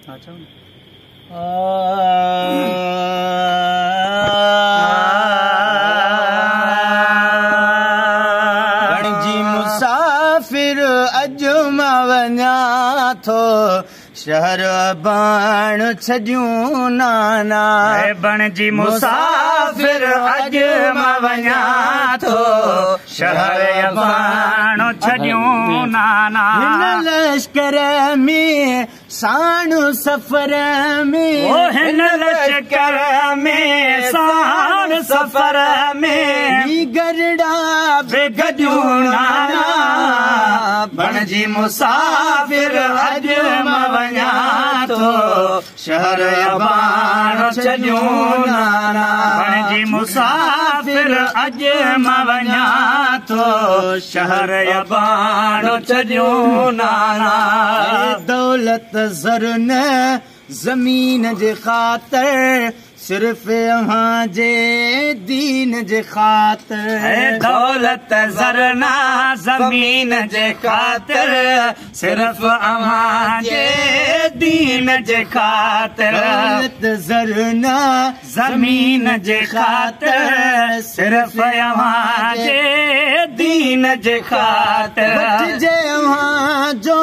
बणजी मुसाफ़िर अॼु मां वञा थो शहर बाण छॾियूं नाना। बणजी मुसाफ़िर अॼु मां वञा थो शहर बाण छॾियूं नाना। हिन लश्कर में साण सफ़र में, ओ हिन लश्कर में साण सफ़र में, गरड़ा बि गॾियूं नाना। बणजी मुसाफ़िर अॼु मां वञा थो शहर बाण छॾियूं नाना। बणजी मुसाफ़िर अॼु मां वञा थो शहर बाण छॾियूं नाना। दौलत ज़र न ज़मीन जे ख़ातिर, सिर्फ़ अव्हां जे दीन जे ख़ातिर। दौलत ज़र न ज़मीन जे ख़ातिर, सिर्फ़ अव्हां जे दीन जे ख़ातिर। दौलत ज़र न ज़मीन जे ख़ातिर, सिर्फ़ अव्हां जे दीन जे ख़ातिर। वठिजे अव्हां जो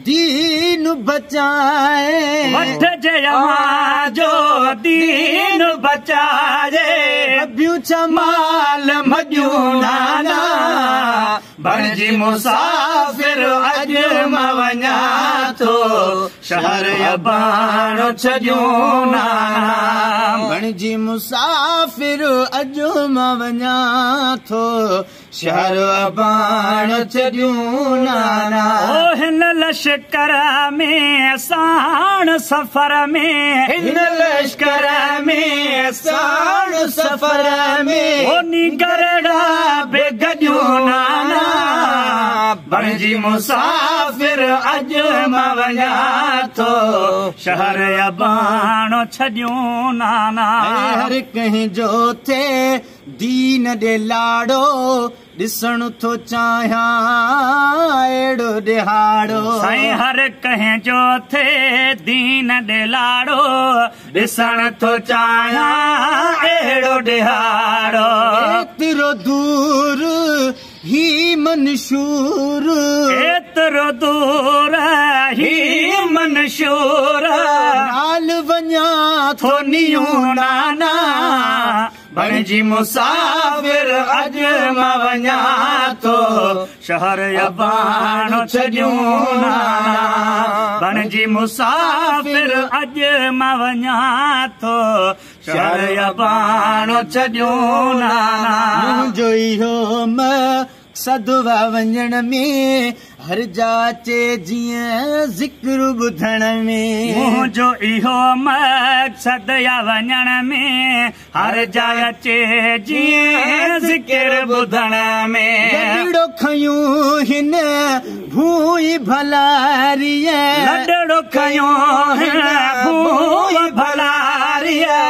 दीन बचाए, वठिजे अव्हां जो दीन बचाए। अबियूं छा माल मॼियूं नाना। बणजी मुसाफ़िर अॼु मां वञा थो शहर बाण छॾियूं नाना। बणजी मुसाफ़िर अॼु मां वञा थो शहर बाण छॾियूं नाना। ओ हिन लश्कर में साण सफ़र में, हिन लश्कर में साण सफ़र में, ओ निगरड़ा बि गॾियूं नाना। बणजी मुसाफ़िर अॼु मां वञा थो शहर बाण छॾियूं नाना। हर कंहिंजो थिए दीन ॾे लाड़ो, ॾिसण थो चाहियां अहिड़ो ॾिहाड़ो। साईं हर कंहिंजो थिए दीन ॾे लाड़ो, ॾिसण थो चाहियां अहिड़ो ॾिहाड़ो। एतिरो दूर ही मंशूर, एतिरो दूर ही मंशूर, नाल वञा थो नियूं नाना। बणजी मुसाफ़िर अॼु मां वञा थो शहर बाण छॾियूं नाना। बणजी मुसाफ़िर अॼु मां वञा थो शहर बाण छॾियूं नाना। मुंहिंजो इहो मक़सदु आहे वञण में, हर जाचे जीअं ज़िक्र ॿुधण में। मुंहिंजो इहो मक़सदु आहे वञण में, हर जाइ अचे जीअं ज़िक्र ॿुधण में। लॾड़ो खयूं हिन भूई भलारीअ, लॾड़ो खयूं हिन भूई भलारीअ,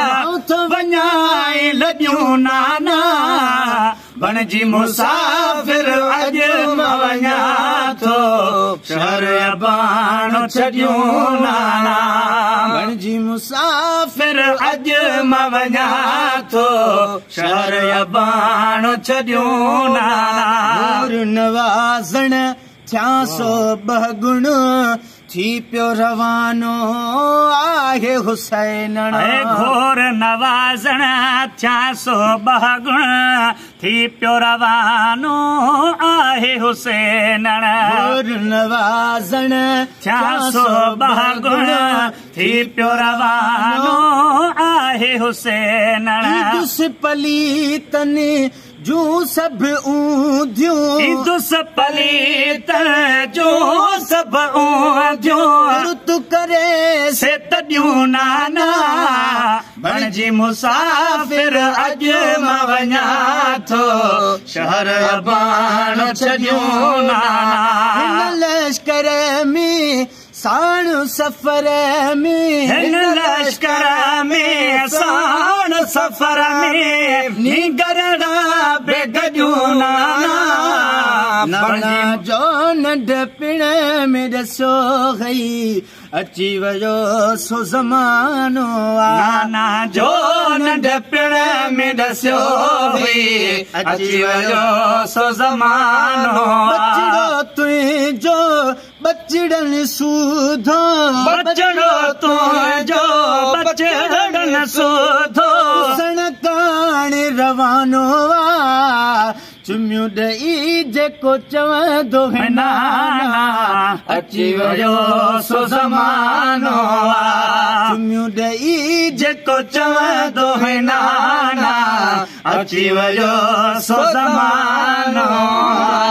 थो वञाए लॾियूं नाना। बणजी मुसाफ़िर अॼु मां वञा थो शहर बाण छॾियूं नाना। बणजी मुसाफ़िर अॼु मां वञा थो शहर बाण छॾियूं नाना। नूर नवाज़ण थियां सो ॿ गुण, थी पियो रवानो आहे हुसैन। घोर नवाज़ण थियां सो ॿ गुण, थी पियो रवानो आहे हुसैन। घोर नवाज़ण थियां सो ॿ गुण, थी पियो रवानो आहे हुसैन। ईंदुसि पलीतनि जूं सभु ऊंधियूं, ईंदुसि पलीतनि जूं सभु ऊंधियूं, रुत करे से तॾियूं नाना। बणजी मुसाफ़िर अॼु मां वञा थो शहर बाण छॾियूं नाना। हिन लश्कर में साण सफ़र में, हिन लश्कर में साण सफ़र में, निगरड़ा बि गॾियूं नाना। नाना जो नंढपिण में ॾिसो गई اچي ويو سو زمانو آ. نانا جو ننڍپڻ ۾ ڏسيو هئي، اچي ويو سو زمانو آ. ٻچڙو تنهنجو ٻچڙن سوڌو، ٻچڙو تنهنجو ٻچڙن سوڌو، ڏسڻ ڪاڻ روانو آ. چميون ڏئي جيڪو چوندو نانا، اچي ويو سو زمانو آ. چميون ڏئي جيڪو چوندو نانا، اچي ويو سو زمانو آ.